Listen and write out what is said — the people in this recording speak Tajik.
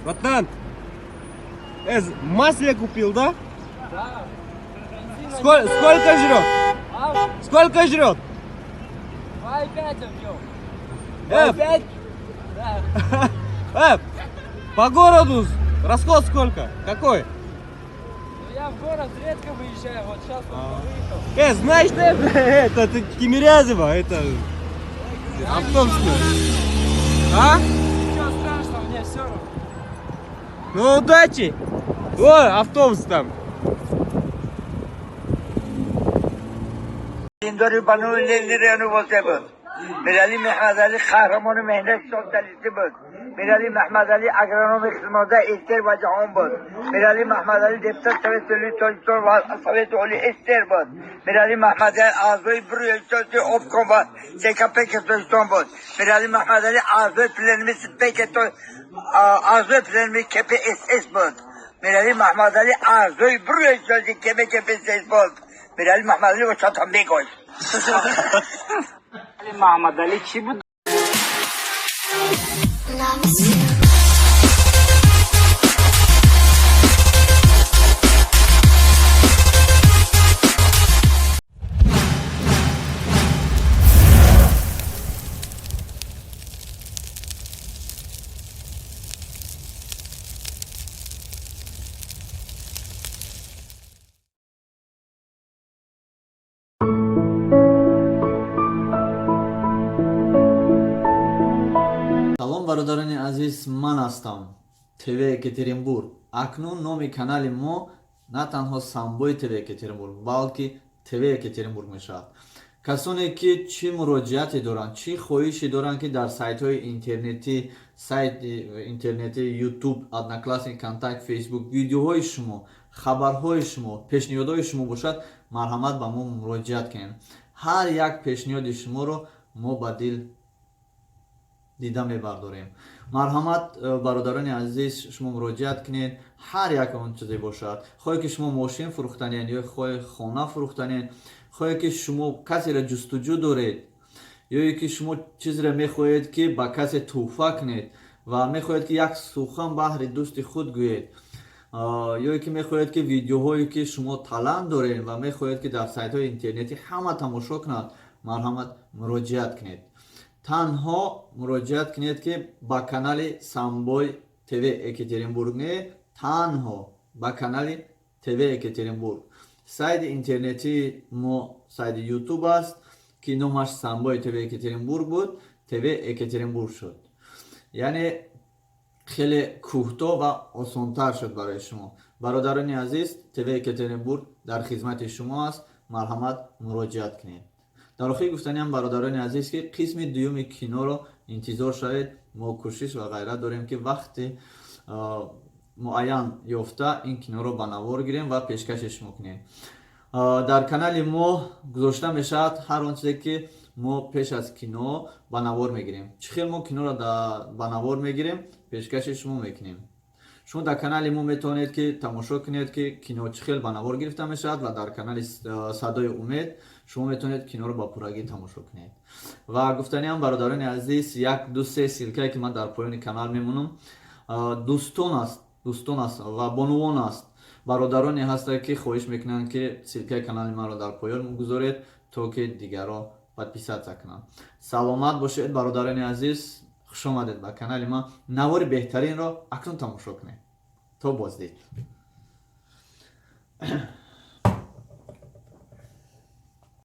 Братан, масло купил, да? Да. Сколько жрет? А? Сколько жрет? 2,5 объем. 2,5? Да. По городу расход сколько? Какой? Ну, я в город редко выезжаю, вот сейчас только выехал. Знаешь, это Тимирязево, это автобусный. А? Ничего страшного, мне все равно. Ну, удачи! О, автобус там. دینداری بنو لیلیانو واسه بود. میرعلی محمدعلی قهرمان مهنت سوسیالیستی بود. میرعلی محمدعلی اگرانوم خدمات استر و جهان بود. میرعلی محمدعلی دفتر سوت علی تاجستان و سوت علی استر بود. میرعلی محمدعلی اعضای بروی سوت اوبکом و ЦКП تاجستان بود. میرعلی محمدعلی اعضای پلنمی سپک اعضای پلنمی KPSS بود. میرعلی محمدعلی اعضای بروی سوت KPSS بود. میرعلی محمدعلی و چاتم بگوش. Махмадали чӣ буд? Loves you. Салом, бародарони азиз, ман ҳастам ТВ Екатеринбург. Акнун номи канали мо на танҳо Самбои ТВ Екатеринбург, балки ТВ Екатеринбург мешавад. Касоне ки чӣ муроҷиате доранд, чӣ хоҳише доранд, ки дар сайтҳои интернетӣ, сайти интернетӣ, Ютуб, Одноклассник, Контакт, Фейсбук видеоҳои шумо, хабарҳои шумо, пешниҳодҳои шумо бошад, марҳамат, ба мо муроҷиат кунед. Ҳар як пешниҳоди шуморо мо ба дил дида мебардорем. Марҳамат, бародарони азиз, шумо муроҷиат кунед, ҳар як он чизе бошад, хоҳе ки шумо мошин фурӯхтанед ё хоҳе хона фурӯхтанед, хоҳе ки шумо касеро ҷустуҷӯ доред ё ки шумо чизеро мехоҳед, ки ба касе тӯҳфа кунед ва мехоҳед, ки як сухан баҳри дӯсти худ гӯед, ё ки мехоҳед, ки видеоҳое ки шумо талант доред ва мехоҳед, ки дар сайтҳои интернетӣ ҳама тамошо кунад, марҳамат, муроҷиат кунед. Танҳо муроҷиат кунед, ки ба канали Самбой ТВ Екатеринбург не, танҳо ба канали ТВ Екатеринбург. Сайти интернетии мо сайти Ютуб аст, ки номаш Самбои ТВ Екатеринбург буд, ТВ Екатеринбург шуд, яъне хеле кӯҳто ва осонтар шуд барои шумо. Бародарони азиз, ТВ Екатеринбург дар хизмати шумо аст, марҳамат, муроҷиат кунед. Дар охир гуфтаниам, бародарони азиз, ки қисми дуюми киноро интизор шавед. Мо кӯшиш ва ғайрат дорем, ки вақти муайян ёфта ин киноро ба навор гирем ва пешкаши шумо кунем. Дар канали мо гузошта мешавад ҳар он чизе, ки мо пеш аз кино ба навор мегирем, чӣ хел мо киноро ба навор мегирем, пешкаши шумо мекунем. Шумо дар канали мо метавонед, ки тамошо кунед, ки кино чӣ хел ба навор гирифта мешавад, ва дар канали Садои Умед шумо метавонед киноро ба пуррагӣ тамошо кунед. Ва гуфтаниам, бародарони азиз, як, ду, се ссылка е, ки ман дар поёни канал мемонам, дӯстон аст, дӯстон аст ва бонувон аст, бародароне ҳастанд, ки хоҳиш мекунанд, ки ссылка и канали маро дар поён гузоред, то ки дигарро подписаться кунанд. Саломат бошед, бародарони азиз, хушомадед ба канали ман. Навори беҳтаринро акнун тамошо кунед. То боздид.